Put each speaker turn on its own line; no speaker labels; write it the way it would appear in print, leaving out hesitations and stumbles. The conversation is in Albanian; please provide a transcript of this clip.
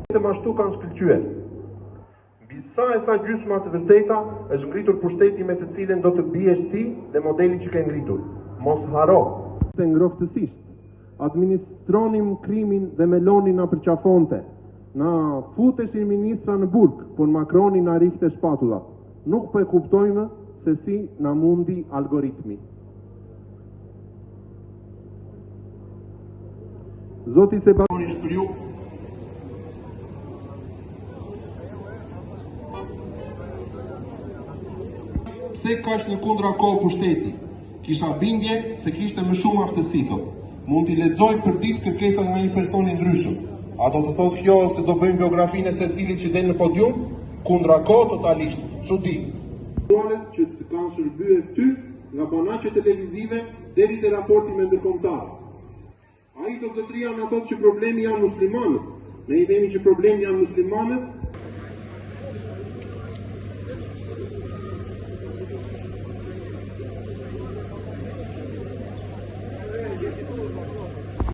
Vetëm ashtu kanë shkëlqyer. Mbi sa e sa gjysma të vërteta është ngritur pushteti me të cilin do të biesh ti dhe modeli që ke ngritur. Mos harro. Se ngrohtësisht administronim krimin dhe Meloni na përqafonte. Na futeshin ministra në burg, por Macroni na rrihte shpatullat. Nuk po e kuptojmë se si na mundi algoritmi. Zoti Sebastian
është për ju. Pse kaq në kundrakohë pushteti? Kisha bindje se kishte më shumë aftësi, thotë. Mund t'i lexoj për ditë kërkesat nga një person i ndryshëm. A do të thotë kjo se do bëjmë biografinë e secilit që del në podium? Kundrakohë totalisht. Çudi.
Që të kanë shërbyer ty nga banaqe televizive deri te raporti me ndërkombëtarët. Ai thotë zotëria na thotë që problemi janë muslimanët. Ne i themi që problemi janë muslimanët.